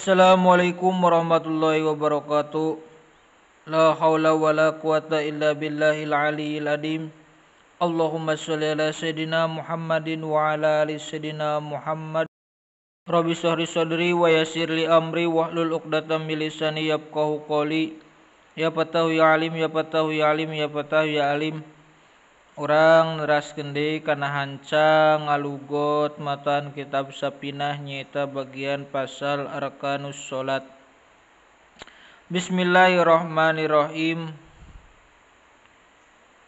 Assalamualaikum warahmatullahi wabarakatuh. La haula wala quwata illa billahil aliyyil azim. Allahumma sholli ala sayidina Muhammadin wa ala ali sayidina Muhammad. Rabbi shrah li sadri wa yassir li amri wahlul 'uqdatam min lisani yafqahu qawli. Ya Fattahu ya Alim, ya Fattahu ya Alim, ya Fattahu ya Alim. Urang neraskeun deui kana hanca ngalugot matan kitab Safinah nyaeta bagian pasal arkanus salat. Bismillahirrahmanirrahim.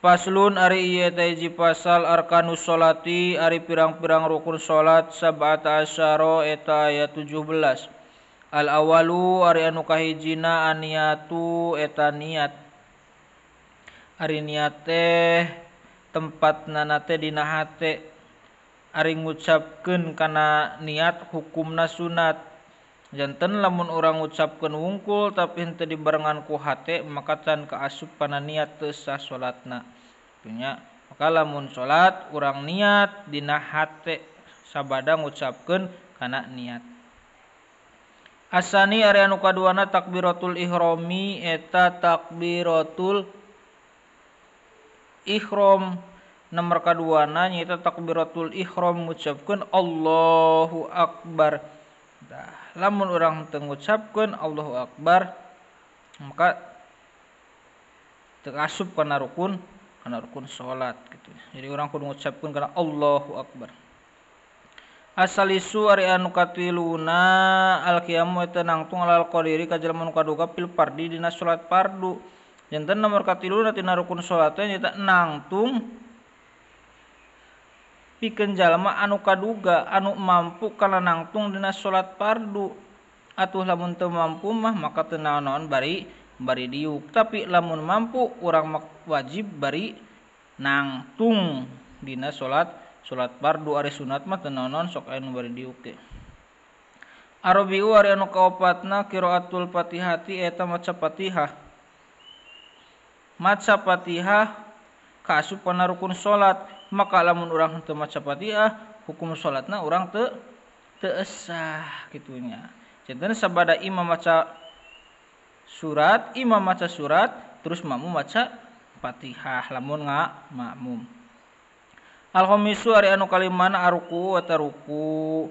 Paslun ari ieu teh hiji pasal arkanus salati ari pirang-pirang rukun salat sab'ata asyara eta aya 17. Al awalu ari anu kahijina aniatu eta niat. Ari niat teh tempatna teh dina hate. Ari ngucapkeun kana niat hukumna sunat. Janten lamun urang ngucapkeun wungkul tapi henteu dibarengan ku hate maka can kaasup kana niat teu sah salatna. Nya maka lamun salat urang niat dina hate sabada ngucapkeun kana niat. Asani ari anu kaduana takbiratul ihrami eta takbiratul ihram. Nomor kaduana nyaeta takbiratul ihram ngucapkeun Allahu akbar. Dah, lamun urang teu ngucapkeun Allahu akbar maka teu asup kana rukun salat gitu. Jadi urang kudu ngucapkeun kana Allahu akbar. Asalisu ari anu katiluna al-qiyamu eta nangtung alal qadiri ka jalma nu kaduga fil fardi dina salat fardu. Janten nomor katiluna tina rukun salat teh nyaeta nangtung pikeun jalma anu kaduga anu mampu kana nangtung dina salat fardu. Atuh lamun teu mampu mah maka teu naon-naon bari diuk, tapi lamun mampu urang wajib bari nangtung dina salat fardu. Ari sunat mah teu naon-naon sok aya nu bari diuk ge. Arabiu ari anu kaopatna qiraatul Fatihati eta maca Fatihah. Maca Fatihah kaasup kana rukun salat, maka lamun urang teu maca Fatihah hukum salatna urang teu esah kitu nya. Janten sabada imam maca surat, terus makmum maca Fatihah lamun makmum. Al-khamisu ari anu kalimana arruku eta ruku.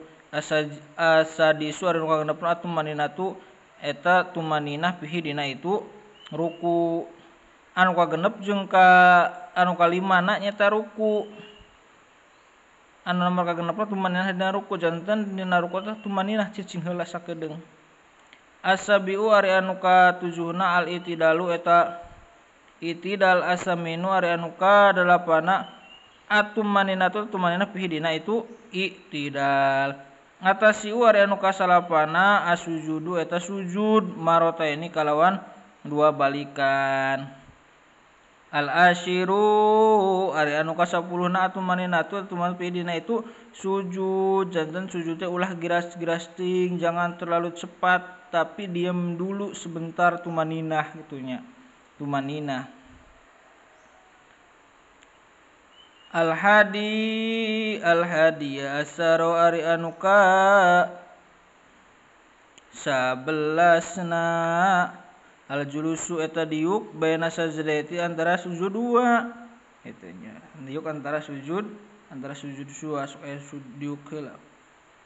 Asadisu ari anu kagenepna tumaninatu eta tumaninah pihi dina itu ruku. Anu kagenep jeung ka anu kalimana nyaeta ruku. Anu nomor kagenepna tumaninah dina ruku, janten dina ruku teh tumaninah cicing heula sakedeung. Asabiu ari anu katujuhna al-itidalu eta itidal. Asaminu ari anu kadalapana atumaninatu tumaninah pihi dina itu i'tidal. Atasiu ari anu kasalapana asujudu eta sujud marotaini kalawan dua balikan. Al asyiru ari anu kasapuluhna atumaninatu tumaninah pihi dina itu sujud. Janten sujud teh ulah giras-giras ting, jangan terlalu cepat tapi diam dulu sebentar tumaninah gitunya. Tumaninah. Al-hadi al-hadiya asaro ari anu ka sabelasna al-julusu eta diuk baina sajdati antara sujud dua eta nya. Diuk antara sujud dua sok aya diuk heula.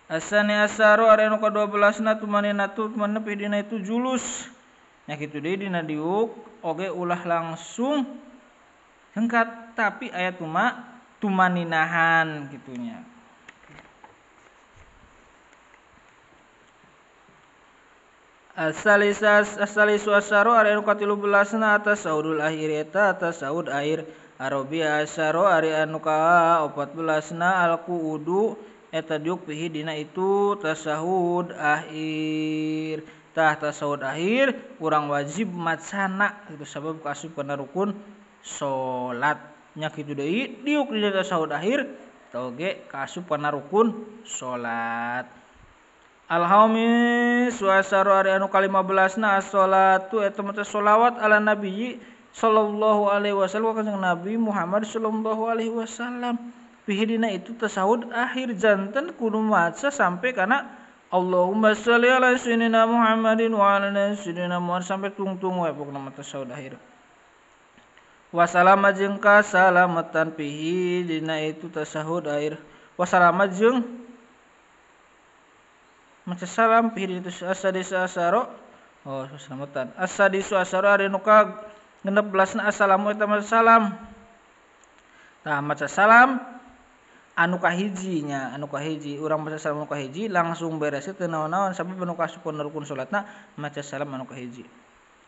Asani asaro ari anu ka-12na tumaninatu tumaninah dina itu julus. Nya kitu deui dina diuk oge ulah langsung hengkat tapi aya tumaninahan gitunya. Asalisu asyara ari anu ka-13na atas saudul akhir eta atas saud akhir. Arabi asyara ari anu ka-14na al-qu'udu eta diuk pihi dina itu tasahud akhir. Tah tasahud akhir urang wajib macana gitu sabab kaasup kana rukun salat. Nya kitu deui diuk dina tasahud akhir toge kaasup kana rukun salat. Al-khamis wa asyara ari anu ka-15na as-salatu eta maca sholawat ala nabiyyi sallallahu alaihi wasallam kanjeng Nabi Muhammad sallallahu alaihi wasallam. Pihi dina itu tasahud akhir janten kudu maca sampai kana Allahumma sholli ala sayyidina Muhammadin wa ala sayyidina Muhammad sampai tungtung we pokna mah tasyahud akhir. Wasalama jeung kasalamatan pihi dina itu tasyahud akhir. Wasalama jeung maca salam pihi dina itu asadis asaro. Oh, salamatan. Asadisu asaro ari nu ka 16 na assalamu eta maca salam. Tah maca salam anu kahiji nya, anu kahiji urang maca salam anu kahiji langsung beres teu naon-naon sabab anu kasupun rukun salatna maca salam anu kahiji.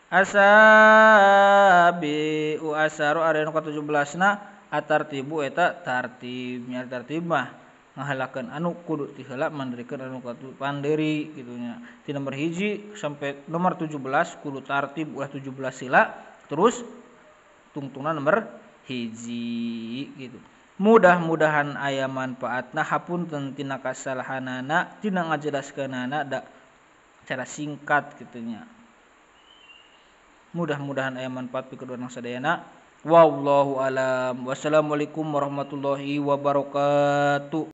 Asabi u asaru ari anu ka-17 na atartibu eta tartib nya, tartib mah ngahalakeun anu kudu ti heula mandirikeun anu panderi kitu nya. Ti nomor 1 sampai nomor 17 kudu tartib ulah 17 sila terus tungtungna nomor 1 gitu. Mudah-mudahan aya manfaatna, hapunten tina kasalahanana tina ngajelaskeunana da cara singkat kitu nya. Mudah-mudahan aya manfaat pikeun urang sadayana. Wallahu alam. Wassalamualaikum warahmatullahi wabarakatuh.